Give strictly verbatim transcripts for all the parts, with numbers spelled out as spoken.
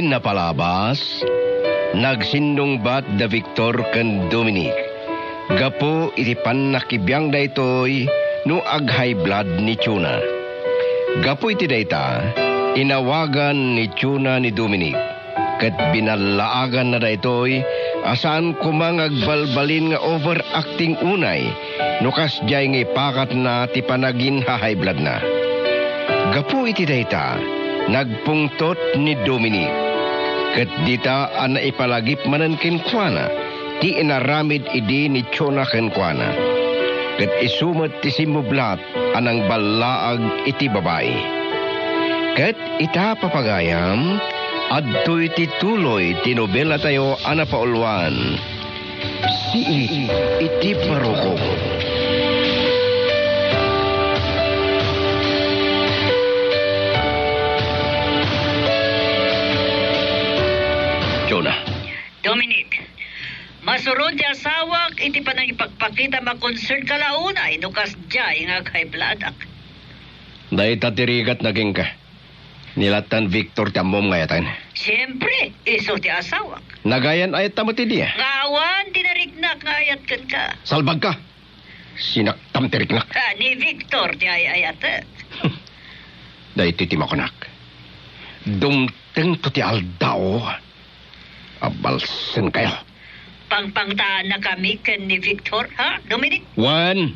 Napalabas, nagsindungbat da Victor ken Dominic gapu iti pannakibiang daytoy no ag-high blood ni Chona. Gapu iti dayta, inawagan ni Chona ni Dominic ket binallaaganna daytoy a saan koma nga agbalbalin nga overacting unay no kasdiay nga ipakatna ti panagin-high bloodna. Gapu iti dayta, nagpungtot ni Dominic, ket dita a naipalagip manen kenkuana ti inaramid idi ni Chona kenkuana. Ket isu met ti simmublat a nangballaag iti babai. Ket ita, papagayam, adtoy ti tuloy ti nobelatayo a napauluan. Siit iti barukong. Chona. Dominic, masurod ti asawak iti panangipakpakita a concerned ka la unay no kasdiay nga ag-high bloodak. Dayta ti rigatna kenka. Ni Latan Victor ti ammom nga ayaten. Siempre, isu ti asawak. Nagayan-ayatta met idi, a? Nga awan ti nariknak nga ayat kenka. Salbagka! Sinaktam ti riknak. Ah, ni Victor ti ay-ayatek. Daytoy ti makunak. Dumtengto ti aldaw a balsenkayo. Pangpangtaannakami ken ni Victor, ha, Dominic? Wen,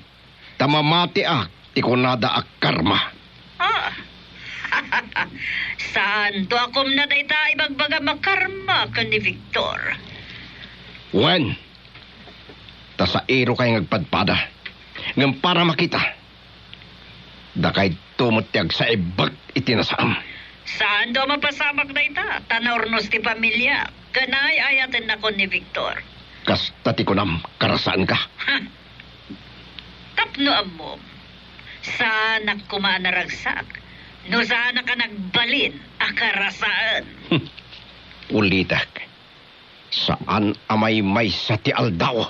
ta mamatiak ti kunada a karma. Ah. Saanto a kumna dayta a ibagbagam a karma ken ni Victor? Wen, ta sairokay nga agpadpada. Ngem para makita, dakayto met ti agsaibek iti nasaem. Saanto a mapasamak dayta, ta naurnos ti pamiliak ken ay-ayatennakon ni Victor. Kasta ti kunam, karasaanka. Ha! Tapno ammom, saanak koma a naragsak no saanak a nagbalin a karasaen. Ulitek, saan a maymaysa ti aldaw.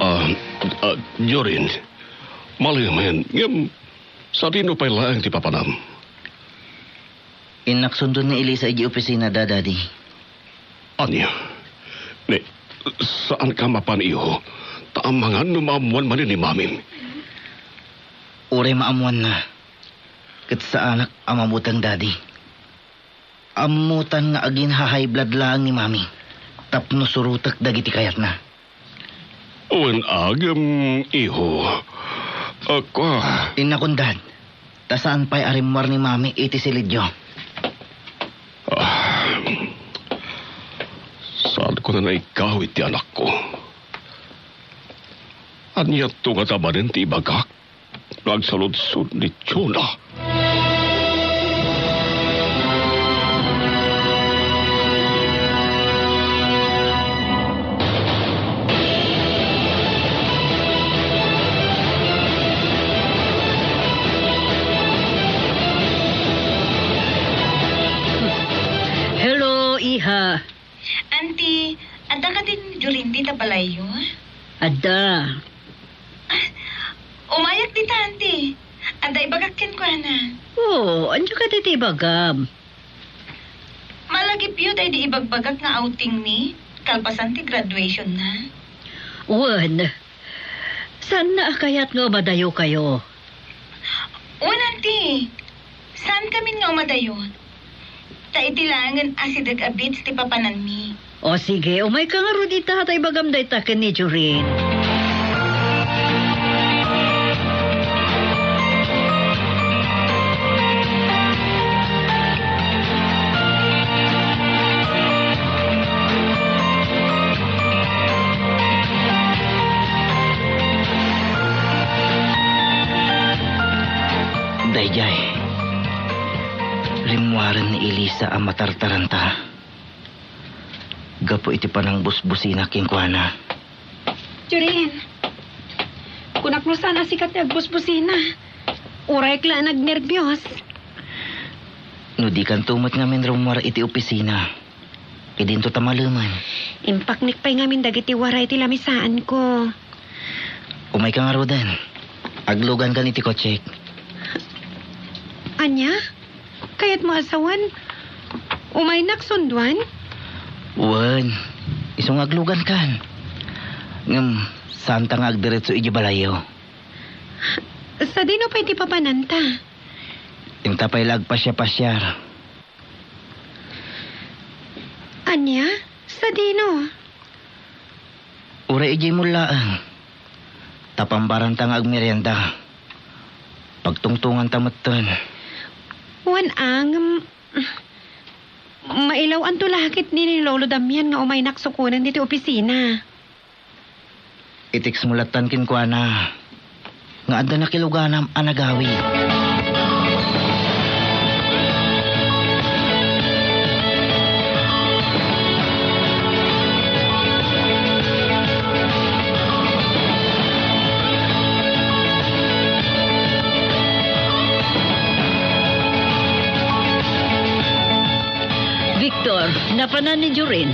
Ah, ah, Jorin, malemen, ngem sadino pay laeng ti papanam? Innak sundon ni Elisa idiay opisina da, Daddy. Ania? Ne, saanka mapan, iho? Ta amangan no maammoan manen ni Mamim. Uray maammoanna, ket saanak a mabuteng, Daddy. Ammotan nga agin-high blood laeng ni Mami tapno surotek dagiti kayatna. Wen agem, iho. Ako. Innakon, Dad, ta saan pay a rimmuar ni Mami iti silidyo. Ah, saanko a naigawid ti anakko. Aniato ngata manen ti ibagak no agsaludsod ni Chona? Hello, iha. Auntie, adda kadi ni Jorin dita balayyo? Adda. Ah, umayak dita, Auntie. Adda ibagak kenkuana. Oo, ania kadi ti ibagam? Malagipyo daydi ibagbagak nga outing mi, kalpasan ti graduation na. Wen, saanna a kayat nga umadayokayo? Wen, Auntie. Saan kamin nga umadayo? Ta iti laengen asideg a beach ti papananmi. O sige, umayka ngarud ita, ta ibagam dayta ken ni Jorin. Daydiay, rimmuaren ni Elisa a matartaranta gapu iti panangbusbusina kenkuana. Jorin, kunak no saan a sika ti agbusbusina. Uray la a nagnerbios. No dikanto met ngamin rummuar iti opisina, idinto ta malemen. Impaknik pay ngamin dagiti waray ti lamisaanko. Umayka ngaruden. Aglugankan iti kotsek. Ania? Kayatmo a sawen? Umaynak sunduan? Wen, isu nga aglugankan. Ngem, saanta nga agdiretso idiay balayyo. Sadino pay ti papananta? Inta pay la agpasiapasiar. Ania? Sadino? Uray idiay mall laeng. Ta pambaranta nga agmerienda. Pagtungtonganta metten. Wen a, ngem, mailaw-anto la ketdi ni Lolo Damian nga umaynak sukonen ditoy opisina. I-textmo lattan kenkuana nga adda nakiluganam a nagawid. Victor, napanan ni Jorin.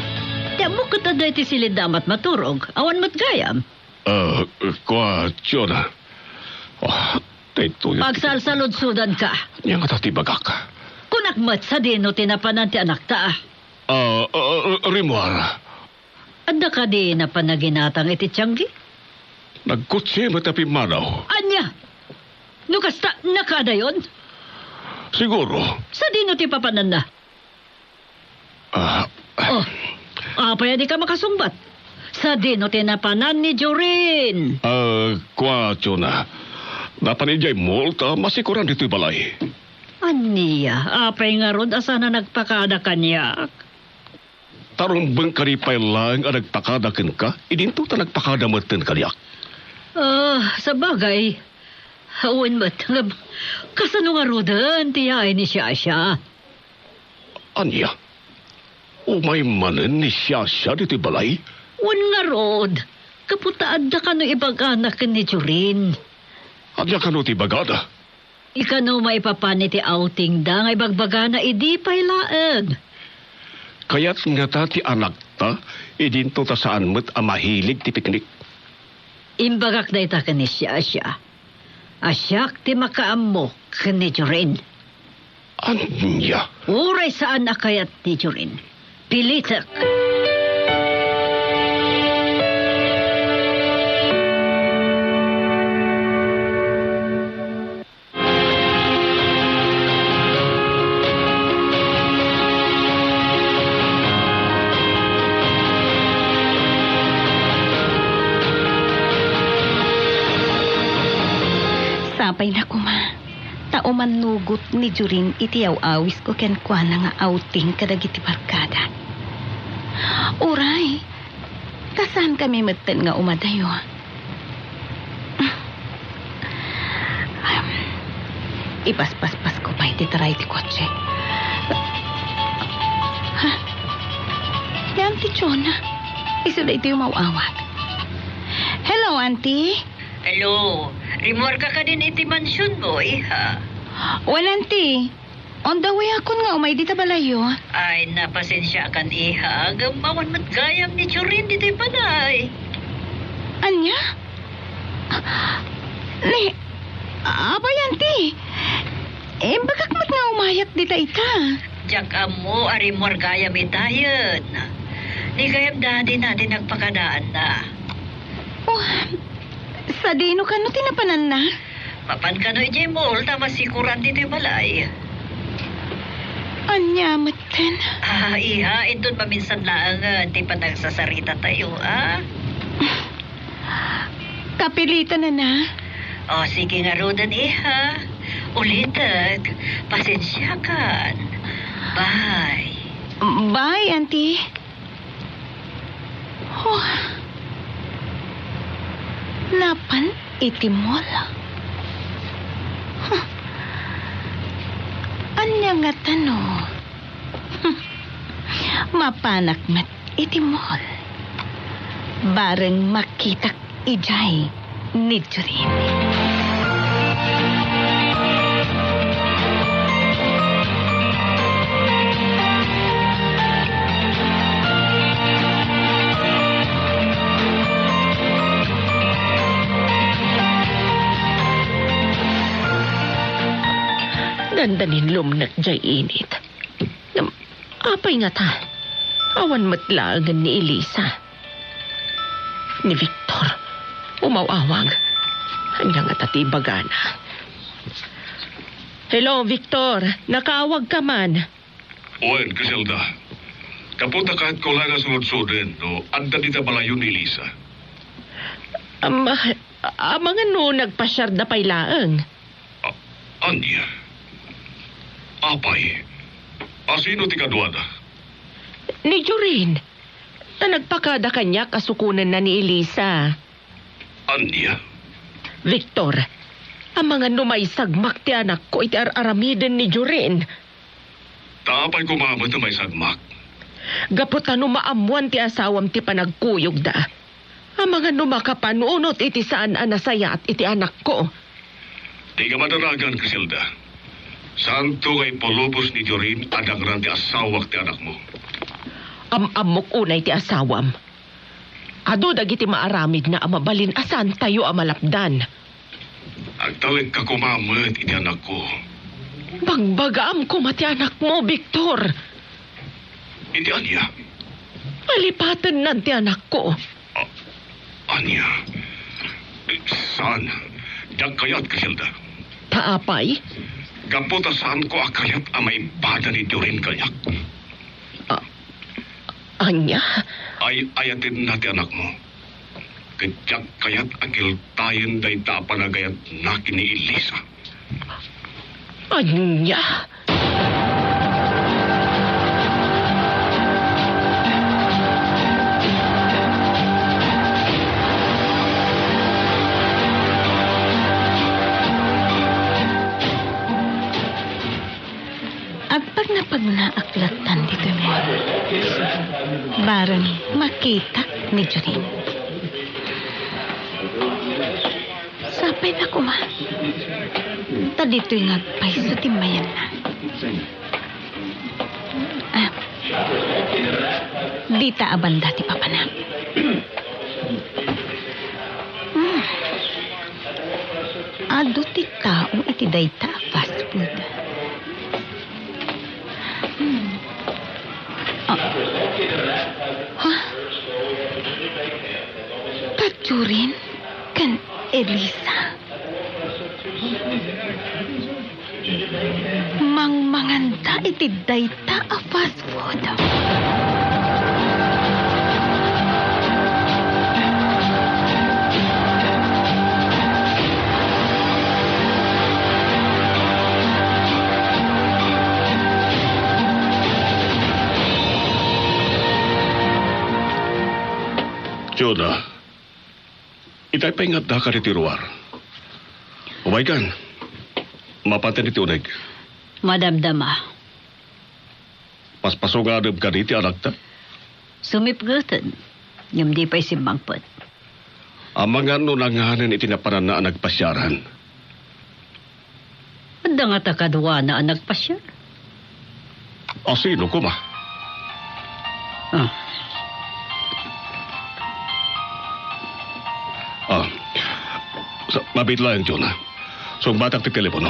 Ti ammok ket adda iti silidda a matmaturog, awan met gayam. Ah, kua, Jonah. Ah, daytoy. Agsalsaludsodanka. Ania ngata ti bagak? Kunak met, sadino ti napanan ti anakta? Ah, ah, rimmuar. Adda kadi napan nga ginatang iti tianggi? Nagkotse met a pimmanaw. Ania? No kasta, nakaadayon? Siguro. Sadino ti papananna? Ah. Oh, apay a dika makasungbat? Sadino ti napanan ni Jorin? Ah, kua, Jonah. Napan idiay mall ta masikoran ditoy balay. Ania, apay ngarud a saan a nagpakada kaniak? Ta rumbeng kadi pay laeng a nagpakada kenka, idinto ta nagpakada metten kaniak. Ah, sabagay. Wen met, ngem, kasano ngaruden ti yaay ni Shasha? Ania? Umay manen ni Shasha ditoy balay? Wen ngarud, gapu ta adda kano ibagana ken ni Jorin. Ania kano ti ibagada? Ikano maipapan iti outingda nga ibagbagana idi pay laeng? Kayat ngata ti anakta, idinto ta saan met a mahilig ti piknik. Imbagak dayta ken ni Shasha. A siak ti makaammo ken ni Jorin. Ania? Uray saan a kayat ni Jorin, pilitek. Sapay na koma, ta umannugot ni Jorin iti aw-awisko kenkuana nga outing kadagiti barkada. Uray, ta saankami metten nga umadayo. Ipaspaspasko pay ti taray ti kotse. Ha? Ni Auntie Chona. Isu daytoy umaw-awag. Hello, Auntie. Hello. Rimmuarka kadin iti mansionmo, iha? Wen, Auntie. On the way akon nga umay dita balayyo. Ay, napasensiakan, iha. Ngem awan met gayam ni Jorin ditoy balay. Ania? Ni, apay, Auntie? Imbagak met nga umayak dita ita. Diak ammo a rimmuar gayam itayen. Ni gayam dadina ti nagpakadaanna. Oh, sadino kano ti napananna? Mapan kano idiay mall ta masikoran ditoy balay. Ania metten? Ah, iha, inton maminsan laeng, eh, ti panagsasaritatayo, ah? Kapilitan na na. O, sige ngaruden, iha. Ulitek, pasensiakan. Bye. Bye, Auntie. Oh. Napan iti mall. Huh. Ania ngata no? Huh. Mapanak met iti mall. Bareng makitak idiay ni Jorin. Dandanin lumnek jay init. Ngem, apay ngata? Awan met laengen ni Elisa. Ni Victor, umaw-awag. Ania ngata ti ibagana? Hello, Victor. Nakaawag ka man. Wen, Criselda. Gapu ta kayatko laeng a surudsoden no adda dita balayo ni Elisa. Am-, amangan no nagpasiarda pay laeng. A-, ania? Apay? A, sino ti kaduada? Ni Jorin. Ta nagpakada kaniak a sukonenna ni Elisa. Ania? Victor, amangan no maisagmak ti anakko iti ar-aramiden ni Jorin. Ta apay koma met a maisagmak? Gapu ta no maammoan ti asawam ti panagkuyogda, amangan no makapanunot iti saan a nasayaat iti anakko. Dika madaragan, Criselda. Saanto nga ipalubos ni Jorin a dangran ti asawak ti anakmo. Am-ammok unay ti asawam. Adu dagiti maaramidna a mabalin a saantayo a malapdan. Agtalekka koma met iti anakko. Bagbagaam koma ti anakmo, Victor. Iti ania? Palipatennan ti anakko. A-, ania? Saan? Diak kayat, Criselda. Ta apay? Gapu ta saanko a kayat a maibada ni Jorin kaniak. A-, ania? Ay-ayatenna ti anakmo. Ket diak kayat a keltayen dayta a panagayatna ken ni Elisa. Ania? Agpagnapagnaak lattan ditoy muno. Bareng makitak ni Jorin. Sapay na koma. Ta ditoy nga agpayso ti mayanna. Ah. Dita a banda ti papanak. Hmm. Adu ti tao iti dayta a fast food. Hmm. Ah. Ha? Ti Jorin ken Elisa? Mangmanganda iti dayta a fast food. Jonah, itay pay nga addaka ditoy ruar. Umaykan. Mapanten iti uneg. Madamdama. Paspasunganem kadi ti anakta? Sumipgeten, ngem di pay simmangpet. Amangan no nanganen iti napananna a nagpasiaran. Adda ngata kaduana a nagpasiar? A, sino koma? Ah. Ah. Sa, mabit laeng, Jonah. Sungbatak ti telepono.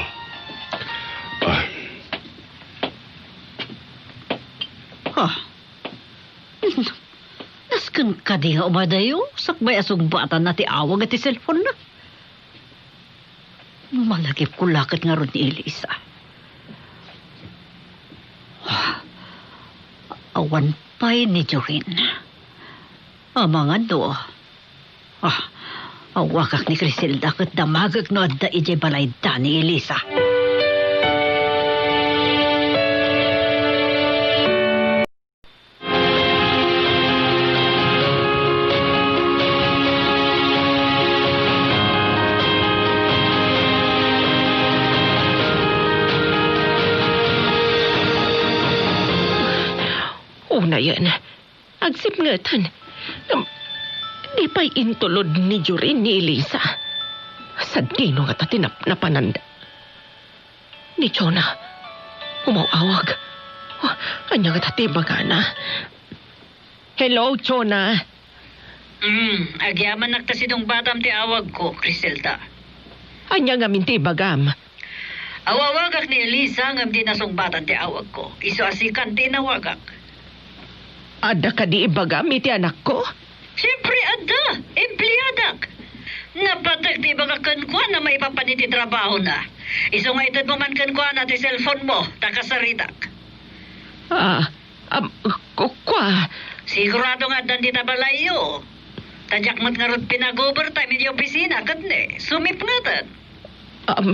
Ah. Ah. Nasken kadi nga umadayo, sakbay a sungbatanna ti awag iti cellphone-na. Malagipko la ket ngarud ni Elisa. Awan pay ni Jorin. Amangan no. Ah, awagak ni Criselda ket damagek no adda idiay balayda ni Elisa. Unayen, agsipngeten. Ngem, di pay intulod ni Jorin ni Elisa. Sadino ngata ti napnapananda? Ni Jonah. Umaw-awag. Oh, ania ngata ti ibagana? Hello, Jonah. Mm, agyamanak ta sinungbatam ti awagko, Criselda. Ania ngamin ti ibagam? Awawagak ni Elisa ngem di nasungbatan ti awagko. Isu a sikan ti inawagak. Adda kadi ibagam iti anakko? Siempre, adda. Empleadak. Napateg ti ibagak kenkuana maipapan iti trabahona. Isu nga itedmo man kenkuana ti cellphone mo, ta kasaritak. Ah, am, ku-, kua. Sigurado nga addan dita balayyo. Ta diak met ngarud pinag-overtime iti opisina, ket ne, sumipngetan. Am,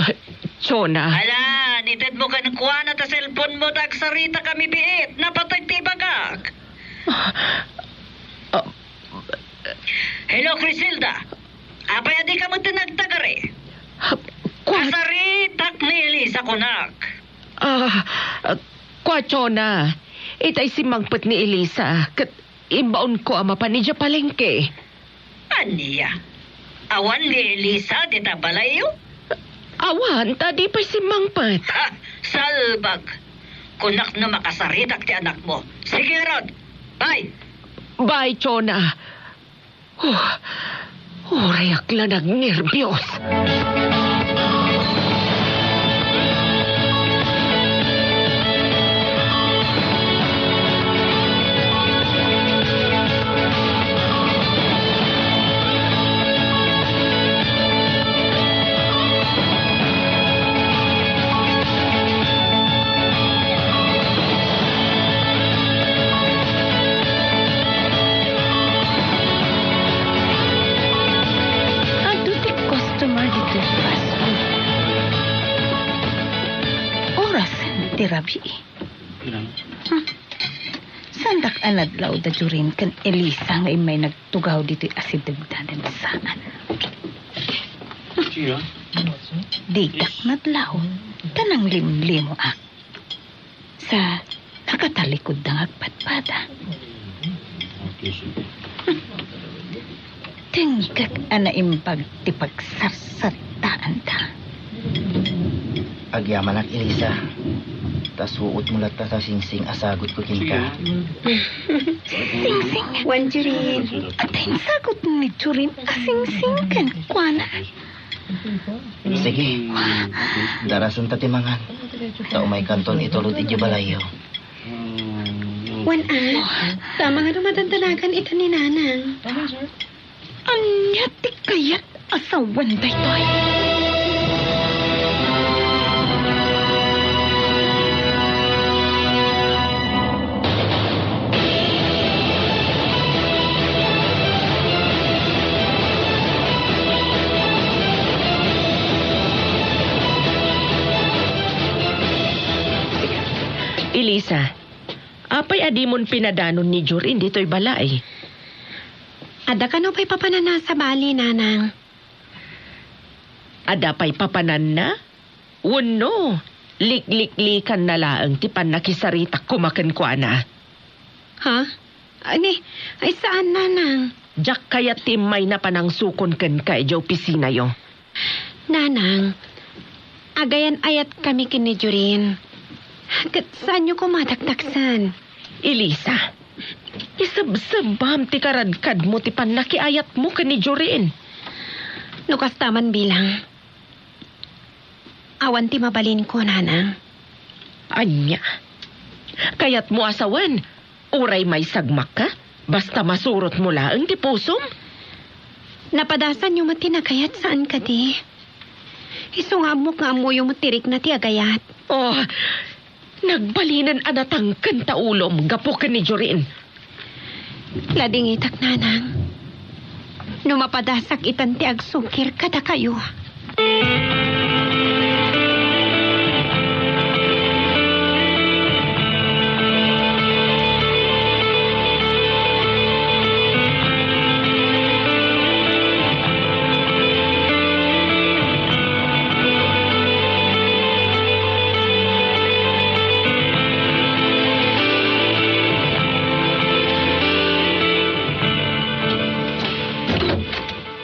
Chona. Ala, itedmo kenkuana ta cellphone mo ta agsaritakami biit. Napateg ti ibagak. Ah, Hello, Criselda. Apay a dika met nagtagari? Kua- Kasaritak ni Elisa kunak. Ah, ah, kua, Chona. Itay simmangpet ni Elisa, ket imbaonko a mapan idiay palengke. Ania? Awan ni Elisa dita balayyo? Awan, ta di pay simmangpet. Ha! Salbag! Kunak no makasaritak ti anakmo. Sige ngarud! Bye! Bye, Chona. Huh. Urayak la nagnerbios. Adu ti customer ditoy fast food. Orasen ti rabii. Hmm. Saandak a nadlaw da Jorin ken Elisa nga immay nagtugaw ditoy asidegda nen saan. Diak nadlaw, ta nanglimlimoak. Sa, nakatalikod da nga agpadpada. Tengkek a naimbag ti pagsarsattaanda. Agyamanak, Elisa. Ta suot mo latta ta singsing a sagutko kenka. Singsing. Wen, Jorin. Ata insagut ni Jorin a singsing kenkuana. Sige. Darasenta ti mangan. Ta umaykanton itulod idiay balayyo. Wen a, ta mangano madandanagan ita ni Nanang. Ania ti kayat a sawen daytoy? Elisa, apay a dimon pinadanon ni Jorin ditoy balay? Adda kano pay papananna sabali, Nanang? Adda pay papananna? Wenno, likliklikanna laeng ti pannakisaritak koma kenkuana? Ha? Ani, ay saan, Nanang. Diak kayat ti immayna panangsukon kenka idiay opisinayo. Nanang, agayan-ayatkami ken ni Jorin. Ket saanyo koma a dakdaksen. Elisa, isebsebbam ti karadkadmo ti pannakiayatmo ken ni Jorin. No kasta man bilang, awan ti mabalinko, Nanang. Ania? Kayatmo a sawen? Uray maisagmakka, basta masurotmo laeng ti pusom? Napadasanyo met ti nakayat, saan kadi? Isu nga ammok nga ammoyo met ti rikna ti agayat. Oh, nagbalinen a natangken ta ulom gapu ken ni Jorin. Ladingitak, Nanang. No mapadasak itan ti agsukir kadakayo.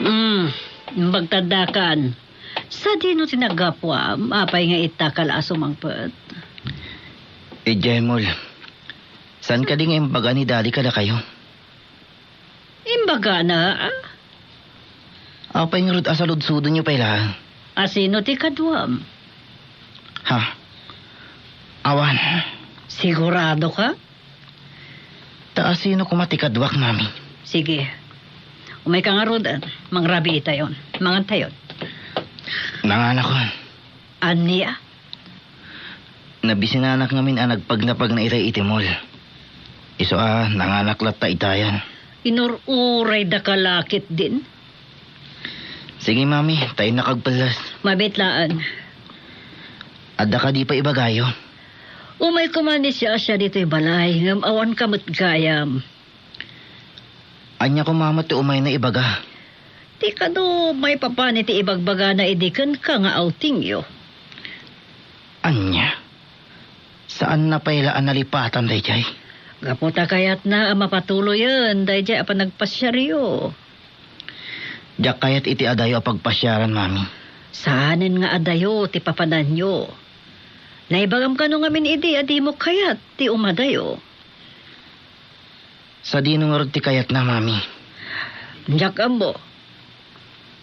Mm, imbagtadakan. Sadino ti naggapuam, apay nga ita ka la a sumangpet? Idiay mall. Saan kadi nga imbaga ni Daddy kadakayo? Imbagana, ah? Apay ngarud a saludsodenyo pay laeng? A sino ti kaduam? Ha? Awan. Sigurado ka? Ta asino koma ti kaduak, Mami? Sige. Umayka ngaruden. Mangrabiitayon. Mangantayon. Nanganakon. Ania? Nabisinanak ngamin a nagpagnapagna itay iti mall. Isu a nanganak latta itayan. Inur-uray daka la ketdin. Sige, Mami, ta innak agpellas. Mabiit laeng. Adda kadi pay ibagayo? Umay koma ni Shasha ditoy balay, ngem awanka met gayam. Ania koma met ti umayna ibaga? Ti kano maipapan iti ibagbagana idi kenka nga outingyo. Ania? Saanna pay la a nalipatan daydiay? Gapu ta kayatna a mapatuloyen daydiay a panagpasiaryo. Diak kayat iti adayo a pagpasiaran, Mami. Saanen nga adayo ti papananyo. Naibagam kano ngamin idi a dimo kayat ti umadayo? Sadino ngarud ti kayatna, Mami? Diak ammo.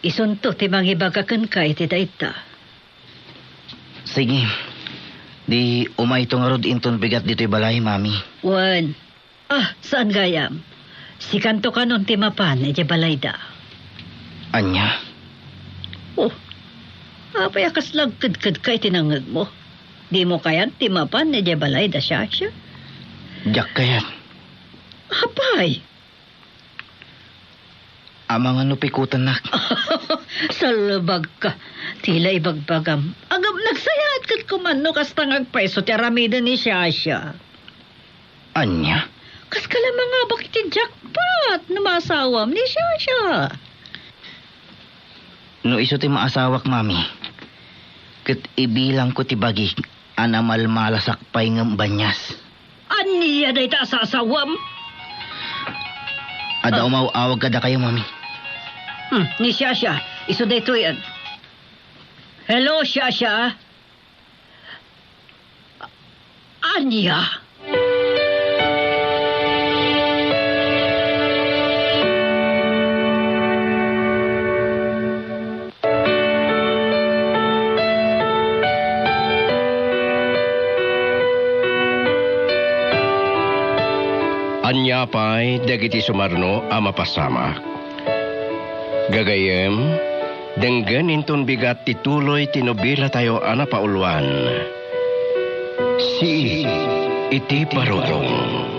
Isunto ti mangibaga kenka iti dayta. Sige. Di umayto ngarud inton bigat ditoy balay, Mami. Wen. Ah, saan gayam? Sikanto kanon ti mapan idiay balayda. Ania? Oh, apay a kasla agkedkedka iti nangngegmo? Dimo kayat ti mapan idiay balayda, Shasha? Diak kayat. Apay? Amangan no pikutennak. Salbagka. Ti la ibagbagam. Agam, nagsayaat ket kuman no kasta nga agpayso ti aramiden ni Shasha. Ania? Kaska la mangabak iti jackpot no maasawam ni Shasha. No isu ti maasawak, Mami, ket ibilangko ti bagik a namalmalasak pay ngem banias. Ania dayta a sasawam? Adda Ah. umaw-awag kadakayo, Mami. Hmm, ni Shasha, isu daytoyen. Hello, Shasha. Ania? Ania pay dagiti sumarno a mapasamak? Gagayyem, denggen inton bigat ti tuloy ti nobelatayo a napauluan, Sii iti Barukong.